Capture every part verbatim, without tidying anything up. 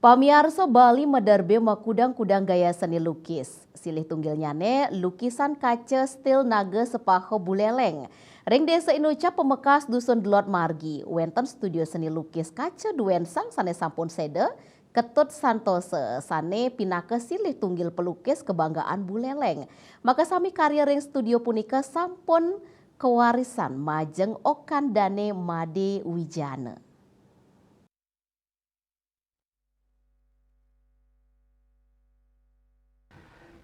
Pamiarsa, Bali madarbé makudang-kudang gaya seni lukis. Silih tunggilnyané lukisan kaca stil Naga Sepaha Buleleng. Ring Désa Inucap, Pamekas, Dusun Delod margi, wénten studio seni lukis kaca duén sang sané sampun séda, Ketut Santosa, sané pinaka silih tunggil pelukis kebanggaan Buleleng. Makasami karya ring studio punika sampun kawarisan majeng okan dané Madé Wijana.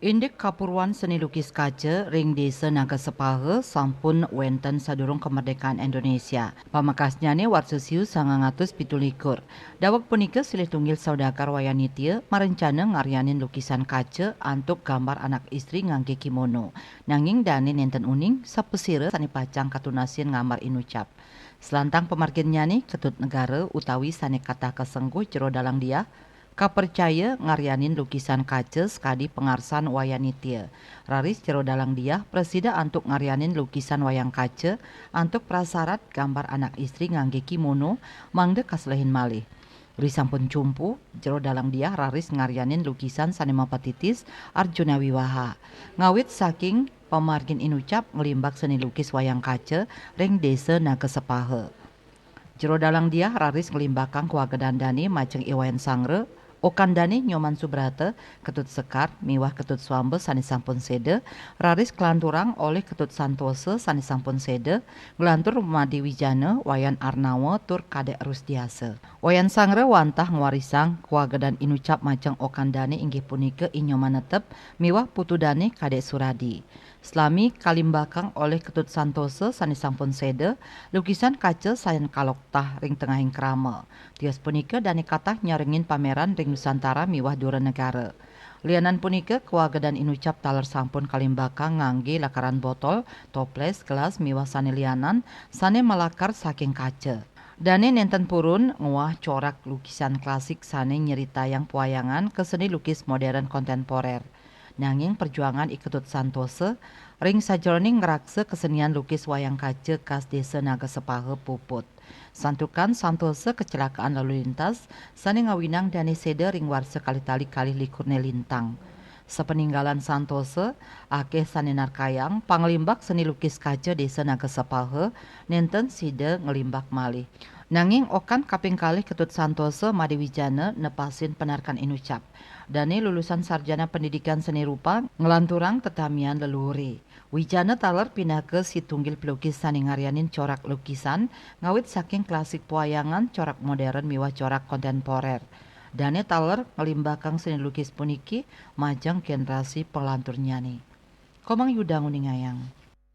Indik kapurwan seni lukis kaca ring Désa Naga Sepaha sampun wénten sadurung kamardikan Indonesia. Pamekasnyané warsa siu sangang atus pitu likur. Daweg punika silih tunggil saudagar Wayan Nitya marencana ngaryanin lukisan kaca antuk gambar anak istri nganggé kimono. Nanging dané nénten uning sapasira sané pacang katunasin ngambar Inucap. Selantang pamarginnyané Ketut Negara utawi sané katah kasengguh Jero Dalang Diah kapercaya ngaryanin lukisan kaca sakadi pangarsan Wayan Nitya. Raris Jero Dalang Diah prasida antuk ngaryanin lukisan wayang kaca antuk prasarat gambar anak istri nganggé kimono mangda kaselehin malih. Risampun cumpu, Jero Dalang Diah raris ngaryanin lukisan sané mapatitis Arjuna Wiwaha. Ngawit saking pamargin Inucap nglimbak seni lukis wayang kaca ring Désa Naga Sepaha. Jero Dalang Diah raris nglimbakang kawagedan dané majeng I Wayan Sangra, okan dané Nyoman Subrata, Ketut Sekar miwah Ketut Swamba sané sampun séda, raris kalanturang olih Ketut Santosa sané sampun séda, nglantur Madé Wijana, Wayan Arnawa tur Kadék Rusdiasa. Wayan Sangra wantah ngwarisang kawagedan Inucap majeng okan dané inggih punika I Nyoman Netep miwah putu dané Kadék Suradi. Salami kalimbakang olih Ketut Santosa sané sampun séda, lukisan kaca sayan kaloktah ring tengahing krama. Tios punika dané katah nyarengin pameran ring Nusantara miwah dura negara. Lianan punika, kawagedan Inucap taler sampun kalimbakang nganggé lakaran botol, toplés, gelas miwah sané lianan sané malakar saking kaca. Dané nénten purun ngwah corak lukisan klasik sané nyritayang pawayangan ka seni lukis modern kontemporer. Nanging perjuangan I Ketut Santosa ring sajeroning ngraksa kesenian lukis wayang kaca khas Désa Naga Sepaha puput. Santukan Santosa kecelakaan lalu lintas sané ngawinang dané séda ring warsa kalih tali kalih likurné lintang. Sapaninggalan Santosa, akéh sané narkayang panglimbak seni lukis kaca Désa Naga Sepaha, nénten sida nglimbak malih. Nanging okan kaping kalih Ketut Santosa Madé Wijana nepasin panarkan Inucap. Dané lulusan Sarjana Pendidikan Seni Rupa nglanturang tetamian leluhuré. Wijana taler pinaka situnggil pelukis sané ngaryanin corak lukisan ngawit saking klasik pawayangan, corak modern miwah corak kontemporer. Dané taler nglimbakang seni lukis puniki majeng generasi palanturnyané. Komang Yuda nguningayang.